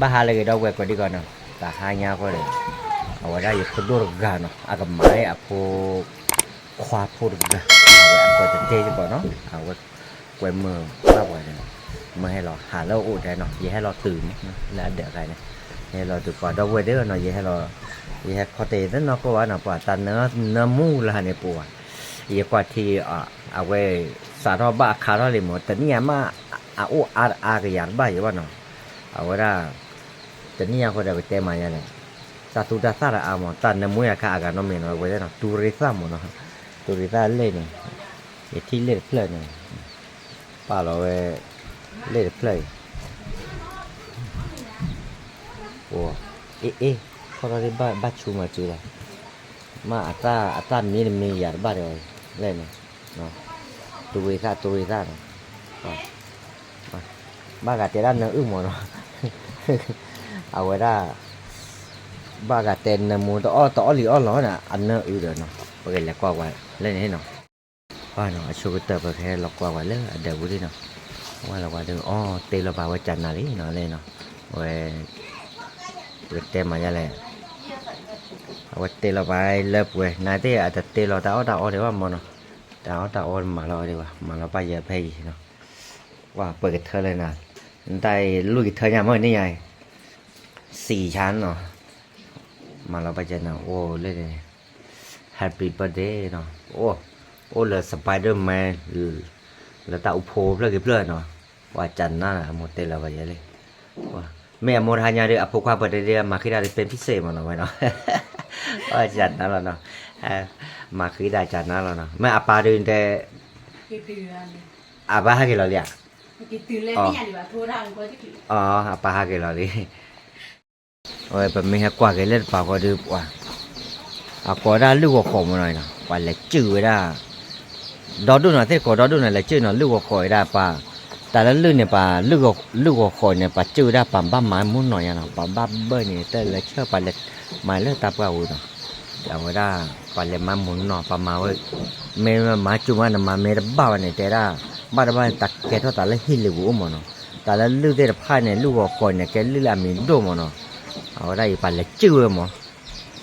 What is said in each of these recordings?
ဘၣ်ဟါလၢအဂ့ၤ ဒီပုၢ်ဝဲၢ်ကိးဒံကီးနီၤ, တဟါညါဃီဒီး အဝဲဒၣ်ယဖိဒိၣ်တဂၤနီၤ အကမၤအဖိခွါဖိတဂၤ, အဝဲအပၢၤတတဲစ့ၢ်ကီးနီၤ, အဝဲကွဲမုာ်ဘၣ်ပှၤန့ၣ်, မ့ၢ်ဟဲလီၤဟးလၢအအိၣ်ဒဲးနီၤ, ယဟဲလီၤတုၤမး လၢအဒၢးအခါန့ၣ်, ယဟဲလီၤတုၤပှၤဒီပုၢ်ဝဲၢ်သ့ၣ်နီၤ, ယဟဲလီၤ, ယဟဲခီတဲယသ့ၣ်နီၢ်ကီၢ်ဘၣ်နီၤ, ပှၤတၢ်နၢမူလၢ်န့ၣ်ပူၤဘၣ်, ယကွၢ်ထံ အဝဲစးထီၣ်ဘၣ်အခါထီၣ်လံမး, တနံၣ်ညါမး အအိၣ်အါအါကယၤတဘၣ်ယံၤဘၣ်နီၤ, အဝဲဒၣ် တနံၣ်ညါဃီဒီးပတဲမၤယါလဲၣ်, တၢ်သူတၢ်သၣ်တအါမး, တၢ်နၢမူယၤခါအဂၤနီတမံၤနီၤ, ဝဲသ့ၣ်နီၤ တူၤရ့သၣ်မးနီၤ, တူၤရ့သၣ်လဲၣ်န့ၣ်, ယထံၣ်လဲၣ်တဖျၢၣ်န့ၣ်, ပာ်လီၤဝဲ လဲၣ်တဖျၢၣ်အံၤ, အ့ၣ်အ့ၣ်, ခီထီၣ်ဒ်ဘၣ်ဆူမၤစၢၤလီၤ, မ့ၢ်အတၢ်မံတမံၤယၤတဘၣ်ဒီး လဲၣ်န့ၣ်, တူၤရ့သၣ် တူၤရ့သၣ်န့ၣ် ဘၣ်ဂၤတဲဒၣ်နၢအုၣ်မးနီၤ, အဝဲဒၣ် ဘၣ်ဂၤတဲနၢမူတအီၣ်တအီၣ်လံအီၣ်လီၤန့ၣ် အနၢအုၣ်ဒီးနီၤ, ပကလဲၤကွၢ်ကွၢ်လၢန့ၣ်နီၤ, ပှၤနီၤ အဆိကတၢၢ်ပကဟဲလီၤကွၢ်ကွၢ်လၢအဒၢးပူၤလံနီၤ, ဝဲလီၤကွၢ်ဒီး အီၣ်တဲလီၤပာ်ဝဲကၢ်နါလံနီၤ လဲၣ်နီၤ, ဝဲ ပကတဲမၤယါလဲၣ်, အဝဲတဲလီၤပာ်လၢပှဲၤ နၤသ့ၣ်အတတဲလီၤတၢ်အီၣ်တၢ်အီဒံးဘၣ်မးနီၤ, တၢ်အီၣ်တၢ်အီမၤလီၤဒံးဘၣ် မၤလီၤပာ်ယဲဖဲအံၤနီၤ, ပှၤပှဲၤကထၢလၢနၤ, နတၢ်အံၤလွံၢ်ကထၢညါမ့ၢ်န့ၣ်ယါ, စံးဆါနီၤ, မၤလီၤပာ်ယဲနီၤ အိၣ်လၢ Happy birthday နီၤ, အိၣ်လၢ Spider-Man လၢတၢ်အူဖိဖျၢၣ်က့ၤဖျၢၣ်နီၤ, ပှၤကၢ်နါနီၤ အမိၢ်တဲလီၤပာ်ယဲလံ, မ့ၢ်အမိၢ်တဟါညါဒီး အဖိခွါပၢၤတဒ့ မၤဃံတၢ်ဒီး ပ့ဖံစ့ၢ်မးနီၤ ဝဲနီၤ, ပှၤကၢ်နါလီၤနီၤ, မၤဃံတၢ်ကၢ်နါလီၤနီၤ, မ့ၢ်အပၢ်ဒုးတဲ အပၢ်ဟးက့ၤလီၤလံဧါ, အပၢ်ဟးက့ၤလီၤလံ အဝဲပမ့ၢ်ဟဲကွၢ်က့ၤလၢတပၤဃီဒီး ပှၤ အကိးဒၣ်လုၢ်ဂီၤဃီးမးနီၤ, ပှၤလဲၤစုၣ်ဝဲဒၣ် ဒီဒိၣ်နီၤ သ့ၣ်ကိးဒီဒိၣ်နီၤ လဲၤစုၣ်နီၤ လုၢ်ဂီၤဃီးဝဲဒၣ်ပှၤ, တၢ်လၢလုၢ်န့ၣ် ပှၤလုၢ်ဂီၤဃီးန့ၣ် ပှၤစုၣ်ဝဲဒၣ်ပှၤဘၣ်မၤမူနီၤညါနီၤ, ပှၤဘၣ်ဘၢၣ်န့ၣ် တၢ်လၢဆၢပှၤလဲၤမၤလၢတၢ်ပှၢ်ဝံၤနီၤ, အဝဲဒၣ် ပှၤလဲၤမၤမူနီၤ ပှၤမၤဝဲ မ့ၢ်မၤစူၣ်မးနမၤမ့ၢ်တဘၣ်ဘၣ်န့ၣ် တဲဒၣ် ဘၣ်တဘၣ်န့ၣ် တၢ်ကဲထီၣ်သးလၢဟံၣ်လ့ၤပူၤအိၣ်မးနီၤ, တၢ်လၢလုၢ်သ့ၣ်တဖၣ်န့ၣ် လုၢ်ဂီၤဃီးန့ၣ် ကဲလုၢ်လၢအမံၤဒိၣ်မးနီၤ, အဝဲဒၣ်အံၤပှၤလဲၤစုၣ်ဝဲမး,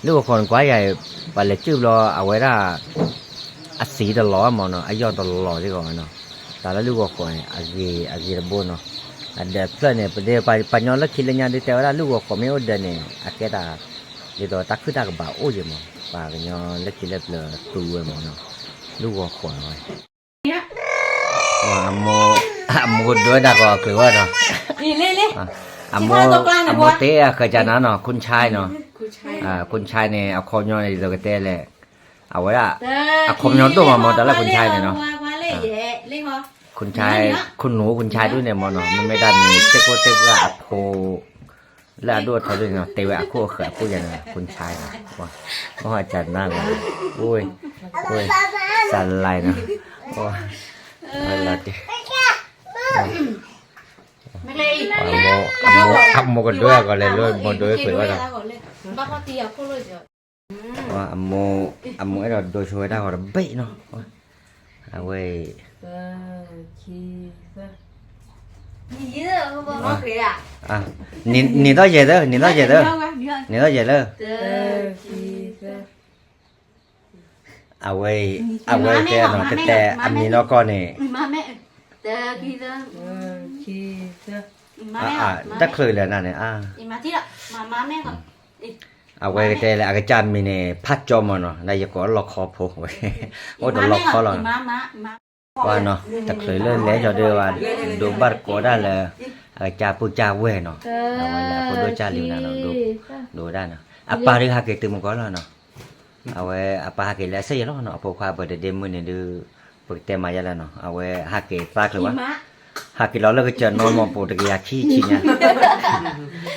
လုၢ်ဂီၤဃီးန့ၣ်ကွၢ်ယၤ ပှၤလဲၤစုၣ်ဘျီ အဝဲဒၣ် အသံတလီၤမးနီၤ အယီၢ်တလီၤသ့ၣ်ဂီၤနီၤ, တၢ်လၢလုၢ်ဂီၤဃီးန့ၣ် အဂ့ၤ အဂ့ၤတဘိနီၤ, အဒၢးဖျၢၣ်န့ၣ် ပဒဲပှၤကညီလၢခံလၢညါဒုးတဲဝဲဒၣ်လုၢ်ဂီၤဃီးမ့ၢ်အိၣ်ဒၢးန့ၣ် အကဲတၢ် ဒ်သိးတၢ်ခုၣ်တၢ်ကဘၣ်အိၣ်ယဲၢ်မး, ပှၤကညီလၢခံလၢပျၢၤသူဝဲမးနီၤ, လုၢ်ဂီၤဃီးဝဲ အမိၢ်ဒိၣ်ဝဲဒၣ်ကီးအကျုၤဝဲဒီး, အမိၢ်တဲအဃၢၤကနါနီၤ ခွန်ချိုင်းနီၤ, ခွန်ချိုင်းန့ၣ် အခီပညီန့ၣ် ဒ်သိးကတဲလဲၣ်, အဝဲဒၣ် အခီပညီဒိၣ်မးမး တၢ်လၢခွန်ချိုင်းန့ၣ်နီၤ, ခွန်ချိုင်း ခွန်နူ ခွန်ချိုင်းဒုန့ၣ်မးနီၤ မ့မ့ၢ်တၢ်မံၤသ့ၣ်ကိၣ်သ့ၣ်ပှၢ်အဖိ လၢအဒိၣ်အထီဒုန့ၣ်နီၤ တဲဝဲအခိၣ်အဃၢၤအခိၣ်ယဲၢ်န့ၣ် ခွန်ချိုင်းနီၤ, မ့ၢ်အကနါနီၤ, အိၣ် စးလါနီၤ, လီၤတံၢ် အမိၢ်ကဒိၣ်အဂီၢ်လဲၤလိ မိၢ်ဒိၣ်ဝဲကွံာ်ဝဲဒီး, အမိၢ်အဲၣ်ဒိးဒိဆိဝဲဒၣ်ဂီၤတဘ့ၣ်နီၤ, အဝဲ နံၤသီၣ်ယဲၢ်သၢ နံၤသီၣ်ယဲၢ်သၢ နံၤသီၣ်ယဲၢ်သၢ အဝဲ အဝဲတဲနီၤ တတဲအမံၤနီၢ်ကီၢ်န့ၣ် တချုးလဲၣ်နၤန့ၣ် အဝဲကတဲလၢအကစၢ်မံၤန့ၣ် ဖးကၠီမးနီၤ နယကိးလီခီဖိဝဲ အိၣ်တလီခီလီၤနီၤ ပှၤနီၤ တချုးလၢလဲၤကၠီဒုးဝဲ ဒိးဘၣ်တကိးဒၣ်လၢ အကစၢ်ပုၢ်ကၢ်ဝဲၢ်နီၤ အဝဲလၢအဖိဒိၣ်ကၢ်လံၤနၤနီၤ ဒိးဝဲဒၣ်နီၤ အပၢ်ဒုးဟးက့ၤတုၤမကီလီၤနီၤ အဝဲအပၢ်ဟးက့ၤလၢအစဲယဲၢ်လီၤနီၤ အဖိခွါ birthday မုၢ်နံၤဒုး ပကတဲမၤယါလဲၣ်နီၤ အဝဲဟးက့ၤသါချုးဝဲ ဟးက့ၤလီၤလၢကစၢၢ်နီၢ်မီၢ်ပိာ်တကယၤခံဆံညါ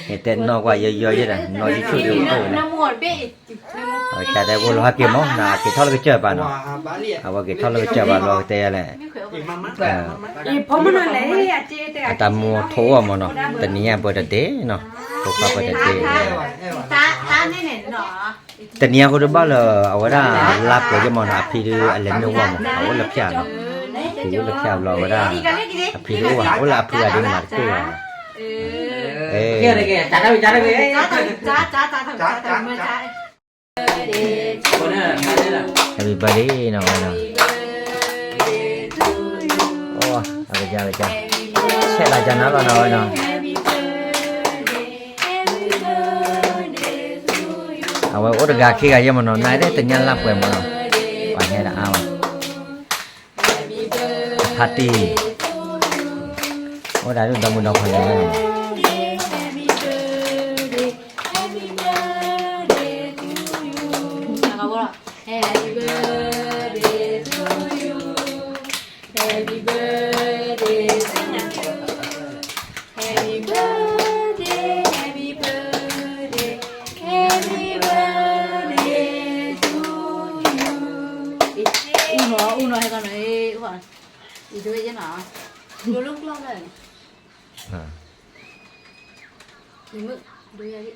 ယတဲနီၢ်ကွၢ်ယီယီယဲၢ်ဒီး နီၢ်ယဆိၣ်ဒုးအိၣ်ဝဲ အဝဲတဲတဲဝဲလီၤဟးက့ၤမး နက့ၤထီၣ်လၢကစၢၢ်ပၤနီၤ အဝဲက့ၤထီၣ်လၢကစၢၢ်ပၤလီၤကတဲယါလဲၣ် အတၢ်မိၢ်ထိၣ်အီၣ်မးနီၤ တနံၤညါ birthday နီၤ ဖိခွါ birthday တနံၤညါဃိဒုးဘၣ်လၢ အဝဲဒၣ်လါပှဲၤယဲၢ်မးနီၤ အဖံဒုးအလဲၤမ့ၢ်ဝီမး အအိၣ်လၢဖၠၣ်နီၤ ဖံအိၣ်လၢဖၠၣ်ဘျီဝဲဒၣ် အဖံဒုးအိၣ်ဘၣ် အိၣ်လၢအဖုဂၤဒုးမၤတက့ၢ်ဘၣ်နီၤ Happy birthday နီၤဝဲနီၤ, အကစၢ်ကစၢ်, ဆဲးလၢကနၤလီၤနီၤဝဲနီၤ, အဝဲအိၣ်တဂၤခံဂၤယဲၢ်မးနီၤ, နသ့ၣ်ညါလၢပှဲၤမးနီၤ, ပှၤဟဲဒၣ်အါဘၣ်, party, အိၣ်ဒၣ်ဒ်ဒီမုၢ်ဒီခွါန့ၣ် အူနီၤ အူနီၤ ဟဲကီးနီၤ အူနီၤ အူနီ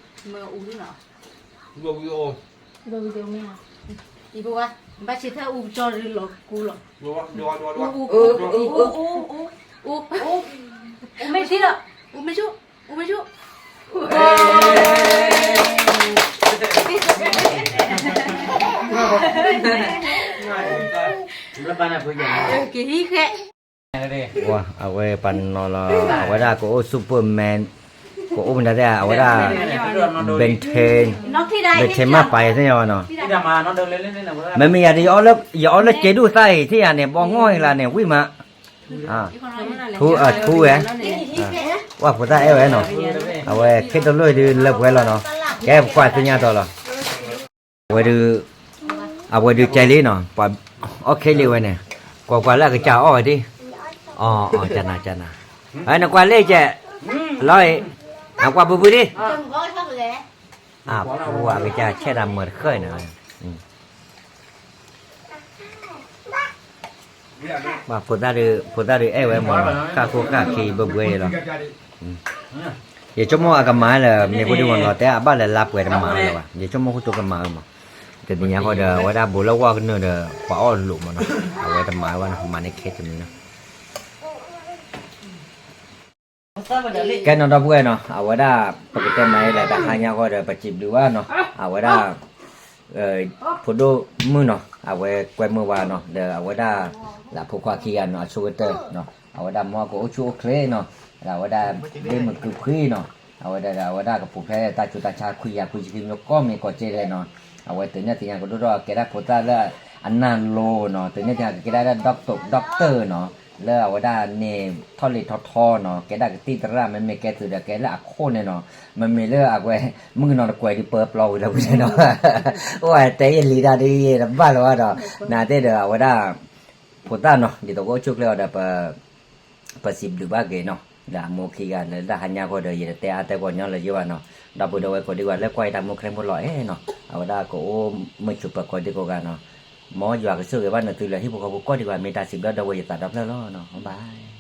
ၤ မ့ၢ်အူလီၤ, ဘၣ်ဆ့ထၢၣ်အူကၠီလီၤကူလီၤ, အူ အူ အူ အူ အူ အူ အူ မ့ၢ်ထံလီၤ, အူမ့ၢ်ဆူၣ်, အူမ့ၢ်ဆူၣ်, ကဟံးဃဲ အဝဲပှၤနီၤလီၤ အဝဲဒၣ်ကအိၣ် Superman, ကအိၣ်မတၤသ့ၣ် အဝဲဒၣ် Ben ten, Ben ten မ့ၢ်ပာ်ယၤသ့ၣ်ညါဘၣ်နီၤ, မ့မ့ၢ်ယၤဒီး ယအီၣ်လၢက့ဒိၣ်သၣ်အံၤ ထံၣ်ယၤန့ၣ် ဘီငီၢ်ဟ့လၢန့ၣ် ဝံၣ်မး, ထူဝဲ, ဝဲဖိသၣ်အဲၣ်ဝဲနီၤ, အဝဲခ့တလိၣ်ဒုးလၢပှဲၤလီၤနီၤ, ကဲပကွၢ်သ့ၣ်ညါတီၤလီၤ. အဝဲဒုး, အဝဲဒုးကဲလံနီၤ, ပှၤအီၣ်ခ့လံဝဲန့ၣ်, ကွၢ်ကွၢ်လၢအကစၢ်အီၣ်ဝဲဒၣ်, အီၣ် အီၣ် ကနၤ ကနၤ, နကွၢ်လၢကဲ, လီၤအံၤ, နကွၢ်ပူၤပူၤဒၣ်, အဖိအကစၢ်ဆဲးတၢ်မၤတဃၢၣ်န့ၣ် ဘၣ်ဖိသၣ်ဒုး ဖိသၣ်ဒုးအဲၣ်ဝဲမးနီၤ, ဃၣ်ခိၣ်ဃၣ်ခံဘၢဘှဲယဲလီၤ. ယဆိကမိၣ်အကမၤလၢ မ့ၢ်ဖိဒံမးနီၤ တဲအဘၣ်လၢလါပှဲၤတမၤလၢၤဘၣ်, ယဆိကမိၣ်ဃိတိကမၤဝဲမး, တနံၤညါဃီဒီး အဝဲဒၣ်ဘူးလၢဝီကနုာ်ဒီး ပှၤအီၣ်လိာ်မးနီၤ, အဝဲတမၤဝဲဘၣ်နီၤ, မၤန့ၢ်ခဲတမံၤနီၤ. ကဲနီၤ ဒီပုၢ်ဝဲၢ်နီၤ, အဝဲဒၣ် ပကတဲမၤအံၤလၢတဟါညါဃီဒီး ပစံးဘျုးဘၣ်နီၤ, အဝဲဒၣ် ဖိဒိၣ်မုၣ်နီၤ, အဝဲကွဲမုာ်ဝဲနီၤ, ဒီးအဝဲဒၣ် လၢအဖိခွါခံဂၤနီၤ အဆိကတၢၢ်နီၤ, အဝဲဒၣ်မ်ကအိၣ်ဆူၣ်အိၣ်ချ့နီၤ, ဒီးအဝဲဒၣ် ဒ့မုၢ်ကုဖှံနီၤ, အဝဲဒၣ် အဝဲဒၣ်ကပူၤဖျဲးတၢ်ဆူးတၢ်ဆါ ခွံယၤခွံဆံခံမီကီၢ်မ့ၢ်ကီၢ်စ့လဲၣ်နီၤ, အဝဲတုၤန့ၣ်သ့ၣ်ညါကဒိၣ်ထီၣ် ကဲဒၣ်ဖိသၣ်လၢအနၢ်လိၤနီၤ, တုၤန့ၣ်သ့ၣ်ညါကကဲဒၣ် doctor doctor နီၤ, လၢအဝဲဒၣ်န့ၣ် ထီၣ်လံၤထီထီနီၤ, ကဲဒၣ်ကသံၣ်သရၣ် မ့မ့ၢ်ကဲသုးဒီးကဲလၢအခိၣ်န့ၣ်နီၤ, မ့မ့ၢ်လၢအဝဲ မုၣ်ကနီၤတကွဲးဒုးပၢပျီဝံၤလၢဝံၤန့ၣ်နီၤ, အိၣ်ဝဲတဲယလံၤတၢ်ဒ်ယဲတဘၣ်လၢၤဘၣ်ဒီး, နာ်သ့ၣ်ဒီးအဝဲဒၣ် ဖိသၣ်နီၤ ဒ်သိးကအိၣ်ဆူၣ်အိၣ်ချ့အီၤဒီး ပစံးဘျုးဘၣ်က့ၤနီၤ, လၢအမိၢ်ခံဂၤလၢတၢ်ဟါညါဃီဒီး ယတတဲအါတဲဂီၢ်ညီလၢၤယဲဘၣ်နီၤ, ဒီပုၢ်ဒီဝဲၢ်ကိးဒံကွၢ်လၢကွၢ်ယတၢ်မူခရံာ်ဖိလီၤအဲၣ်နီၤ, အဝဲဒၣ်ကအိၣ်မုာ်ဆူၣ်ပၢၤကိးဒံကိးဂၤနီၤ, မ်ယွၤကဆိၣ်ဂ့ၤဘၣ်နသုလၢဟံၣ်ဖိဃီဖိကိးဒံကွၢ် မ့ၢ်တၢ်စံးဘျုးဒီပုၢ်ဝဲၢ်ယသးဒီဖျၢၣ်လီၤနီၤ, bye.